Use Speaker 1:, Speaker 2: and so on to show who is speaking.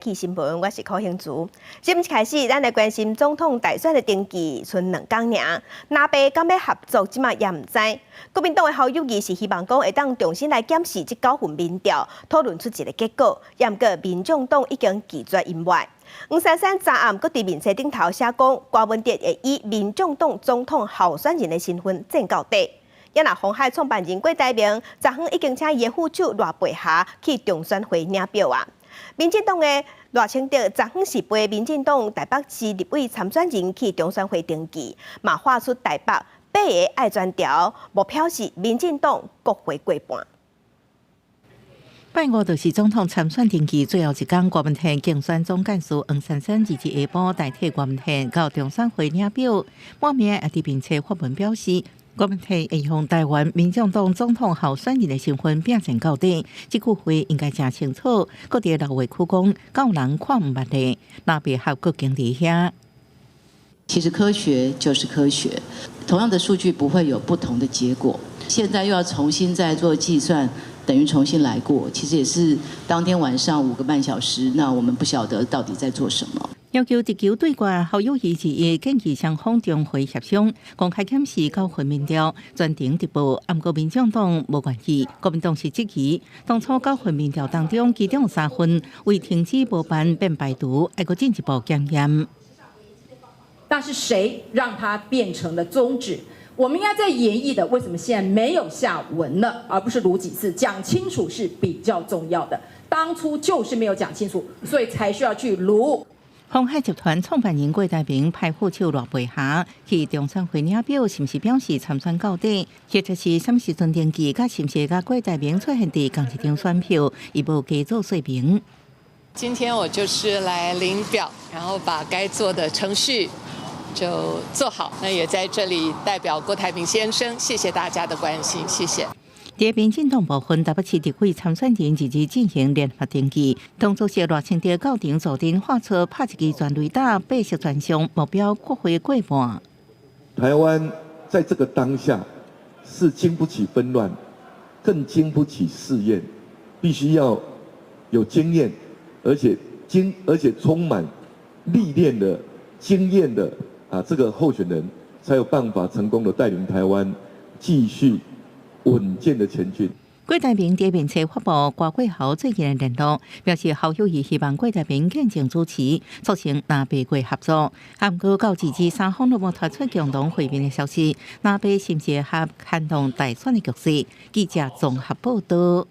Speaker 1: 新聞，我是柯興竹。這禮開始，咱來關心總統大選的登記，賰兩工爾。藍白敢欲合作，這馬也毋知。國民黨的侯友宜是希望講會當重新來檢視這九份民調，討論出一个結果。毋過民眾黨已經拒絕𪜶愛。黃珊珊昨暗閣佇面冊頂頭寫講，郭文哲會以民眾黨總統候選人的身份戰到底。也若鴻海創辦人郭台銘，昨昏已經請伊的副手賴佩霞去中選會領票啊。民進黨的賴清德昨昏是陪民進黨台北市立委參選人去中選會登記，嘛喊出台北八个愛全調，目標是民進黨國會過半。
Speaker 2: 拜五就是總統參選登記最後一工，郭文賢競選總幹事黃珊珊二日下晡代替郭文賢到中選會領表，滿面也佇面冊發文表示，郭文賢會用台灣民眾黨總統候選人的身份拼戰到底，這句話應該誠清楚。閣佇六月區講，敢有人看毋捌的，藍白合閣經佇遐。
Speaker 3: 其實科學就是科學，同樣的數據不會有不同的結果。現在又要重新再做計算，等於重新來過。其實也是當天晚上5個半小時，那我們不曉得到底在做什麼。
Speaker 2: 要求直球對決，侯友宜是建議雙方中會協商，公開檢視九份民調，全程直播。毋過民眾黨無願意，國民黨是質疑，當初九份民調當中，其中三份為停止無辦變排除，愛閣進一步檢驗。
Speaker 4: 但是誰讓它變成了終止？我們應該在研議的，為什麼現在沒有下文了？而不是盧幾次，講清楚是比較重要的。當初就是沒有講清楚，所以才需要去盧。
Speaker 2: 鴻海集團創辦人郭台銘派副手賴佩霞去中選會領表，是毋是表示參選到底？或者是啥物時陣登記？佮是毋是佮郭台銘出現佇仝一張選票？伊無加做說明。
Speaker 5: 今天我就是來領表，然後把該做的程序就做好。那也在這裡代表郭台銘先生，謝謝大家的關心，謝謝。
Speaker 2: 佇民進黨部分台北市立委參選人二日進行聯合登記，黨主席賴清德到場助陣，喊出拍一支全壘打，八色全上，目標國會過半。
Speaker 6: 台灣在這個當下是經不起紛亂，更經不起試驗，必須要有經驗，而且充滿歷練的經驗的啊，這個候選人才有辦法成功的帶領台灣繼續穩健的前進。
Speaker 2: 郭台銘佇面冊發布郭國侯最近的聯絡，表示侯友宜希望郭台銘見證主持，促成藍白閣合作。毋過到這日三方攏無傳出共同會面的消息，藍白是毋是合牽動大選的局勢？記者綜合報道。